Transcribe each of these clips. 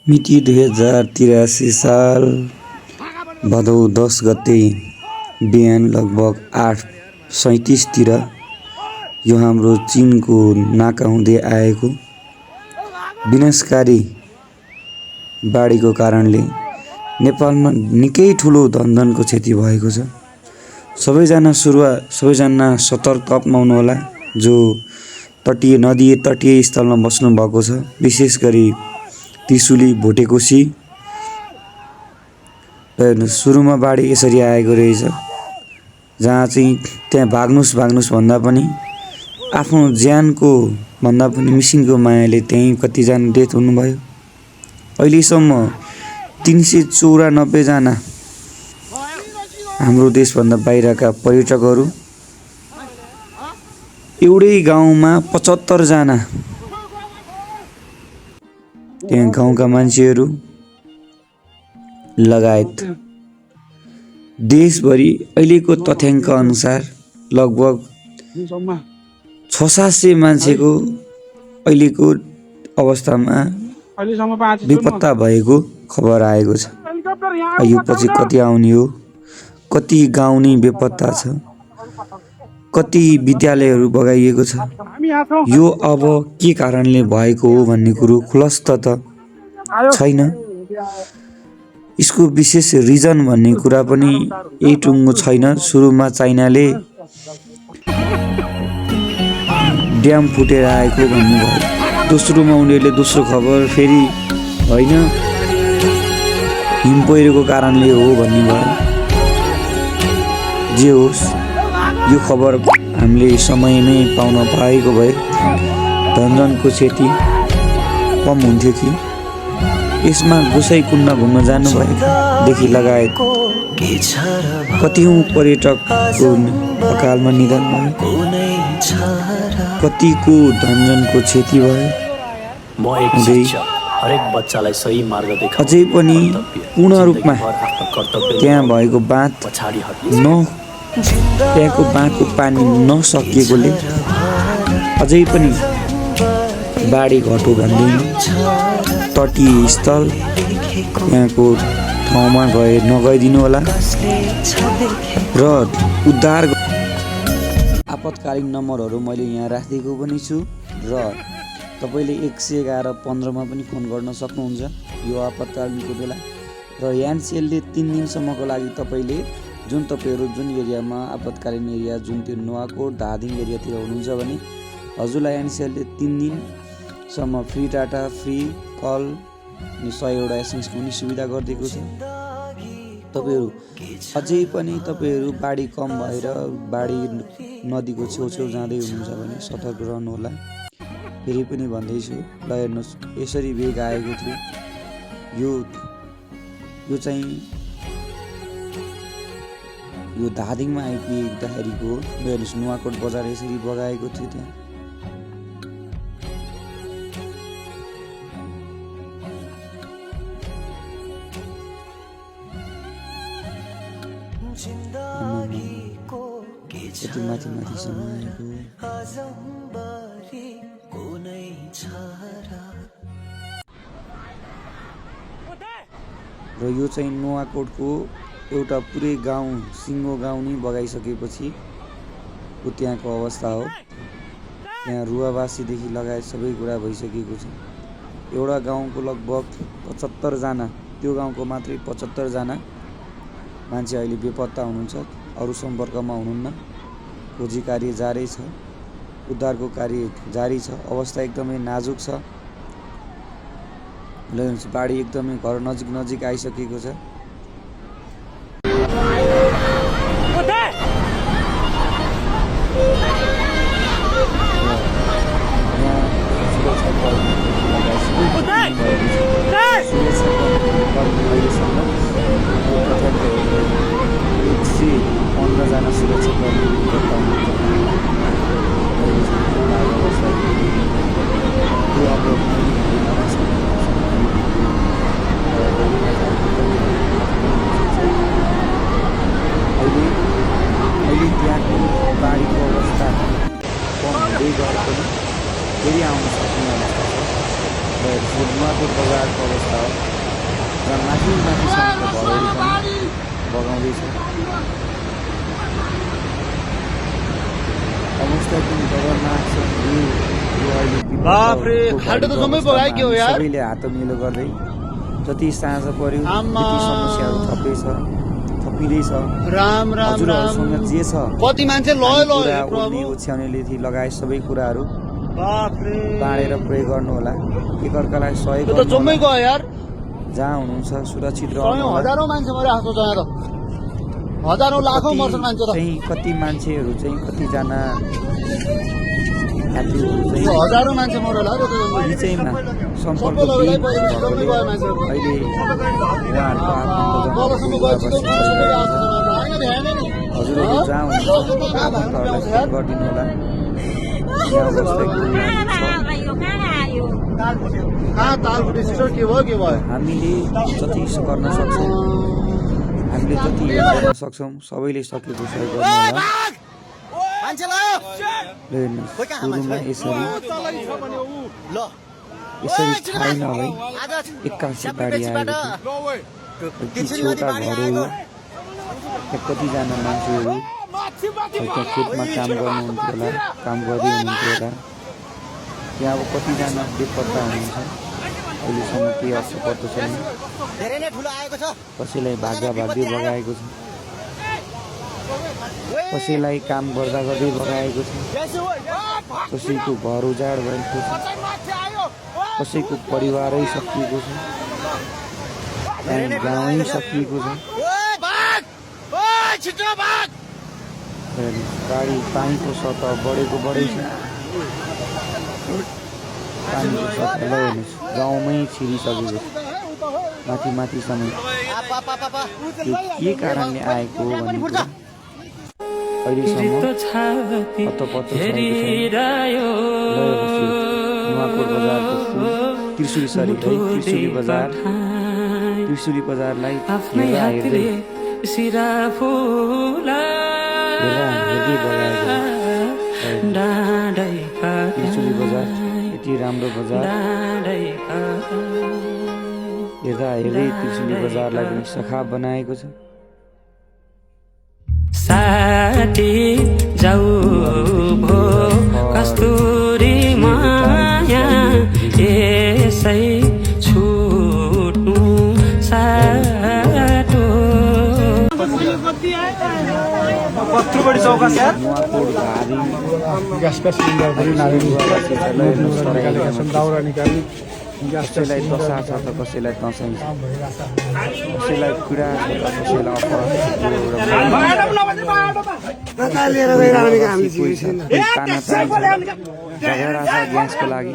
मिति 2083 साल भदौ 10 गते बिहान लगभग 8:37 तिर यो हाम्रो चीनको नाका हुँदै आएको विनाशकारी बाढीको कारणले नेपालमा निकै ठुलो धनजनको क्षति भएको छ। सबैजना सतर्क अपनाउनु होला। जो तटीय स्थलमा बस्नु भएको छ, विशेष गरी त्रिशुली, भोटेकोशी। सुरुमा बाढी यसरी आएको रहेछ, जहाँ चाहिँ त्यहाँ भाग्नुस् भन्दा पनि आफ्नो ज्यानको भन्दा पनि मिसिनको मायाले त्यहीँ कतिजना डेथ हुनुभयो। अहिलेसम्म 394 जना हाम्रो देशभन्दा बाहिरका पर्यटकहरू, एउटै गाउँमा 75 जना त्यहाँ गाउँका मान्छेहरू लगायत देशभरि अहिलेको तथ्याङ्क अनुसार लगभग 600-700 मान्छेको अहिलेको अवस्थामा बेपत्ता भएको खबर आएको छ। यो पछि कति आउने हो, कति गाउँ नै बेपत्ता छ, कति विद्यालयहरू बगाइएको छ। यो अब के कारणले भएको हो भन्ने कुरो खुलस्त त छैन। यसको विशेष रिजन भन्ने कुरा पनि यही टुङ्गो छैन। सुरुमा चाइनाले ड्याम फुटेर आएको भन्ने भयो। दोस्रोमा उनीहरूले दोस्रो खबर फेरि होइन, हिम पहिरोको कारणले हो भन्ने भयो। जे होस्, यो खबर हामीले समयमै पाउन पाएको भए धनजनको क्षति कम हुन्थ्यो कि। यसमा गोसाइँकुण्ड घुम्न जानुभएदेखि लगायत कतिौँ पर्यटकको अकालमा निधन भयो, कतिको धनजनको क्षति भयो। अझै पनि पूर्ण रूपमा त्यहाँ भएको बाँधको पानी नसकिएकोले अझै पनि बाढी घटो भन्दैन। तटीय स्थल यहाँको ठाउँमा नगइदिनु होला र उद्धार आपतकालीन नम्बरहरू मैले यहाँ राखिदिएको पनि छु र तपाईँले 111-15 मा पनि फोन गर्न सक्नुहुन्छ यो आपतकालीनको बेला। र एनसिएलले 3 दिनसम्मको लागि तपाईँले तपाईँहरू जुन एरियामा आपतकालीन एरिया, जुन त्यो नुवाकोट, धादिङ एरियातिर हुनुहुन्छ भने हजुरलाई एनसिएलले 3 दिनसम्म फ्री डाटा, फ्री कल अनि 100 SMS पनि सुविधा गरिदिएको छ। तपाईँहरू अझै पनि तपाईँहरू बाढी कम भएर बाढी नदीको छेउछेउ जाँदै हुनुहुन्छ भने सतर्क रहनुहोला। फेरि पनि भन्दैछु, ल हेर्नुहोस् यसरी वेग आएको थियो। यो चाहिँ यो धादिङमा आइपुग्दाखेरिको हो। हेर्नुहोस् नुवाकोट बजार यसरी बगाएको थियो त्यहाँ। यति माथिसम्म आएको र यो चाहिँ नुवाकोटको एउटा पुरै गाउँ, सिङ्गो गाउँ नै बगाइसकेपछि त्यहाँको अवस्था हो। यहाँ रुवावासीदेखि लगायत सबै कुरा भइसकेको छ। एउटा गाउँको लगभग 75 जना, त्यो गाउँको मात्रै 75 जना मान्छे अहिले बेपत्ता हुनुहुन्छ, अरू सम्पर्कमा हुनुहुन्न। खोजी कार्य जारी छ, उद्धारको कार्य जारी छ। अवस्था एकदमै नाजुक छ। बाढी एकदमै घर नजिक आइसकेको छ। जना सुरक्षाकर्मी अहिले त्यहाँको बाढीको अवस्था कम हुँदै गए पनि फेरि आउन सक्ने अवस्था छ। र नुवाकोट बजारको अवस्था हो र माथिसम्मको भरौली पनि बगाउँदैछ। अवस्था पनि खतरनाक छ। सबैले हात मिलो गर्दै जति साँझ पर्यो त्यति समस्याहरू थपिँदैछ। हजुरहरूसँग जे छ कति मान्छे ओछ्याउनेले लगाए सबै कुराहरू बाँडेर प्रयोग गर्नु होला। एकअर्कालाई सहयोग जहाँ हुनुहुन्छ सुरक्षित रहनु। हजारौं मान्छे मरिरहेको छ यहाँ त, हजारौं लाखौं मर्छन् मान्छे त। कति मान्छेहरू चाहिँ कतिजना हजारौं मान्छे मरेला बिचैमा सम्पर्क अहिले उहाँहरूको हजुरहरू जहाँ हुनुहुन्छ आफन्तहरूलाई हेल्प गरिदिनु होला। यहाँ अवस्था हामीले जति गर्न सक्छौँ हामीले जति हेल्प गर्न सक्छौँ सबैले सकेको सहयोग गर्नु होला। सुरुमा यसरी छाइ नभई 81 बाढी आएको थियो। छोटा घरहरू कतिजना मान्छेहरू त्यहाँ खेतमा काम गर्नुहुन्थ्यो होला, काम गर्दै हुनुहुन्थ्यो होला। त्यहाँ अब कतिजना बेपत्ता हुनुहुन्छ, अहिलेसम्म केही असर पत्तो छैन। कसैलाई भाग्दै बगाएको छ, कसैलाई काम गर्दा गर्दै बगाएको छ, कसैको घर उजाड भएको छ, कसैको परिवारै सकिएको छ, गाउँै सकिएको छ। पानीको सतह बढेको बढै छ। पानीको सतह हेर्नुहोस् गाउँमै छिरिसकेको छ माथिसम्म। यो के कारणले आएको हो भन्ने कुरा अहिलेसम्म पत्तो छैन। नुवाकोट बजारको फुल त्रिशुली बजारलाई हेर्दै त्रिशुली बजार यति राम्रो बजार हेर्दै त्रिशुली बजारलाई पनि सखा बनाएको छ। साथी जाऊ भो कस्तुरी माया यसै छुट्नु साटो। पत्रुबडी चौका स्यार कसैलाई दशा छ त कसैलाई दसैँ छ, कसैलाई पीडा छ त कसैलाई झगडा छ ग्यासको लागि।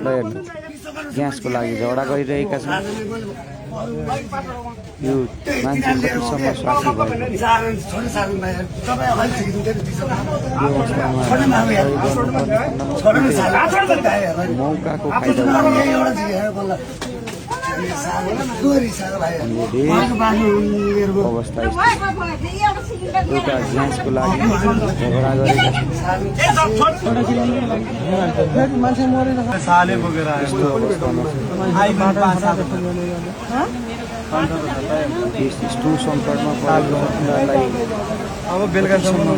ल हेर्नु ग्यासको लागि झगडा गरिरहेका छन्। यो मान्छे कतिसम्म स्वार्थी भयो। मौकाको फाइदा अवस्था एउटा ग्यासको लागि झगडा गरेका यस्तो सङ्कटमा परेको अब बेलुकासम्म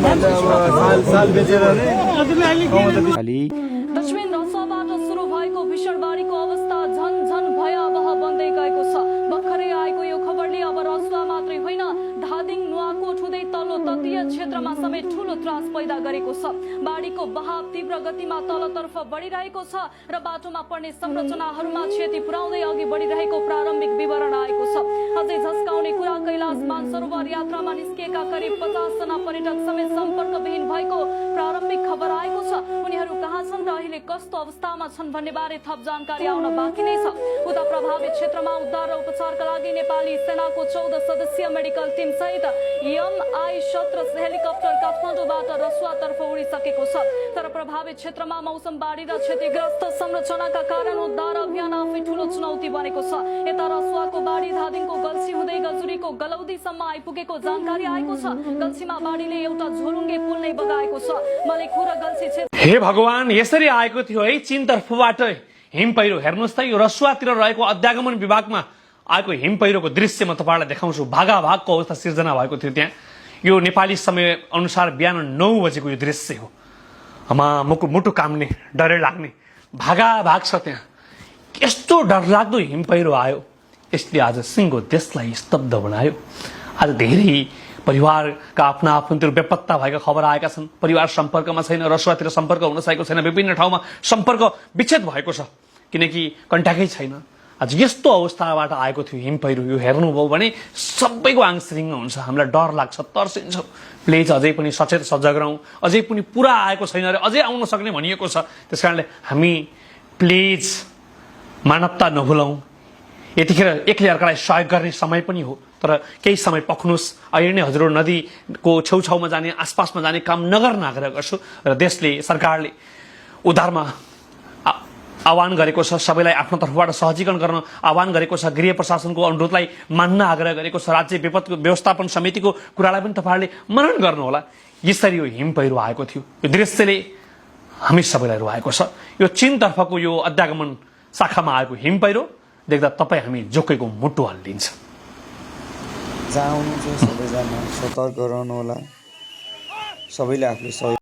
दक्षिण रसाबाट सुरु भएको भीषण बाढीको अवस्था झन भयावह बन्दै गएको छ। भर्खरै आएको यो खबरले अब रसुवा मात्रै होइन धादिङ नुवाकोट हुँदै तल्लो तटीय क्षेत्रमा समेत ठूलो त्रास पैदा गरेको छ। बाढीको बहाव तीव्र गतिमा तलतर्फ बढिरहेको छ र बाटोमा पर्ने संरचनाहरूमा क्षति पुर्याउँदै अघि बढिरहेको प्रारम्भिक विवरण आएको छ। अझै झस्काउने कुरा कैलाश मानसरोवर यात्रामा निस्किएका करिब 50 जना पर्यटक समेत सम्पर्कविहीन भएको प्रारम्भिक खबर आएको छ। उनीहरू कहाँ छन् र अहिले कस्तो अवस्थामा छन् भन्ने बारे थप जानकारी आउन बाँकी नै छ। उता प्रभावित क्षेत्रमा उद्धार र उपचारका लागि नेपाली सेनाको 14 सदस्यीय मेडिकल टिम सहित MI-17 हेलिकप्टर काठमाडौँबाट रसुवातर्फ उडिसकेको छ। तर प्रभावित क्षेत्रमा मौसम बाढी र क्षतिग्रस्त संरचनाका कारण उद्धार अभियान आफै ठूलो चुनौती बनेको छ। यता रसुवाको बाढी धादिङको गल्छी हुँदै गजुरीको गलौदीसम्म आइपुगेको जानकारी आएको छ। गल्छीमा बाढीले एउटा झोलुङ्गे पुल नै बगाएको छ। मलेखु र गल्छी क्षेत्र हे भगवान, यसरी आएको थियो है चीन तर्फबाट हिम पहिरो हेर्नुहोस् त यो रसुवातिर रहेको अध्यागमन विभागमा आएको हिम पहिरोको दृश्य म तपाईँलाई देखाउँछु। भागाभागको अवस्था सिर्जना भएको थियो त्यहाँ। यो नेपाली समय अनुसार बिहान 9 बजेको यो दृश्य हो। मुटु काम्ने, डरै लाग्ने भागाभाग छ त्यहाँ। यस्तो डरलाग्दो हिम पहिरो आयो, यसले आज सिङ्गो देशलाई स्तब्ध बनायो। आज धेरै परिवारका आफ्ना आफन्तीहरू बेपत्ता भएका खबर आएका छन्। परिवार सम्पर्कमा छैन, रसुवातिर सम्पर्क हुन सकेको छैन, विभिन्न ठाउँमा सम्पर्क विच्छेद भएको छ किनकि कन्ट्याक्टै छैन। आज यस्तो अवस्थाबाट आएको थियो हिम पहिरो। यो हेर्नुभयो भने सबैको आङ सिरिङ्ग हुन्छ, हामीलाई डर लाग्छ, तर्सिन्छ। प्लिज अझै पनि सचेत सजग रहौँ। अझै पनि पुरा आएको छैन अरे, अझै आउन सक्ने भनिएको छ। त्यस कारणले हामी प्लिज मानवता नभुलौँ। यतिखेर एकले अर्कालाई सहयोग गर्ने समय पनि हो, तर केही समय पख्नुहोस्। अहिले नै हजुरहरू नदीको छेउछाउमा जाने, आसपासमा जाने काम नगर्न आग्रह गर्छु। र देशले, सरकारले उद्धारमा आह्वान गरेको छ, सबैलाई आफ्नो तर्फबाट सहजीकरण गर्न आह्वान गरेको छ। गृह प्रशासनको अनुरोधलाई मान्न आग्रह गरेको छ। राज्य विपद व्यवस्थापन समितिको कुरालाई पनि तपाईँहरूले मनन गर्नुहोला। यसरी यो हिम पहिरो आएको थियो। यो दृश्यले हामी सबैलाई रुवाएको छ। यो चीनतर्फको यो अध्यागमन शाखामा आएको हिम पहिरो देख्दा तपाईँ हामी जोकैको मुटु हल्लिन्छ। जहाँ आउनुहुन्छ सबैजना सतर्क रहनुहोला। सबैले आफूले सहयोग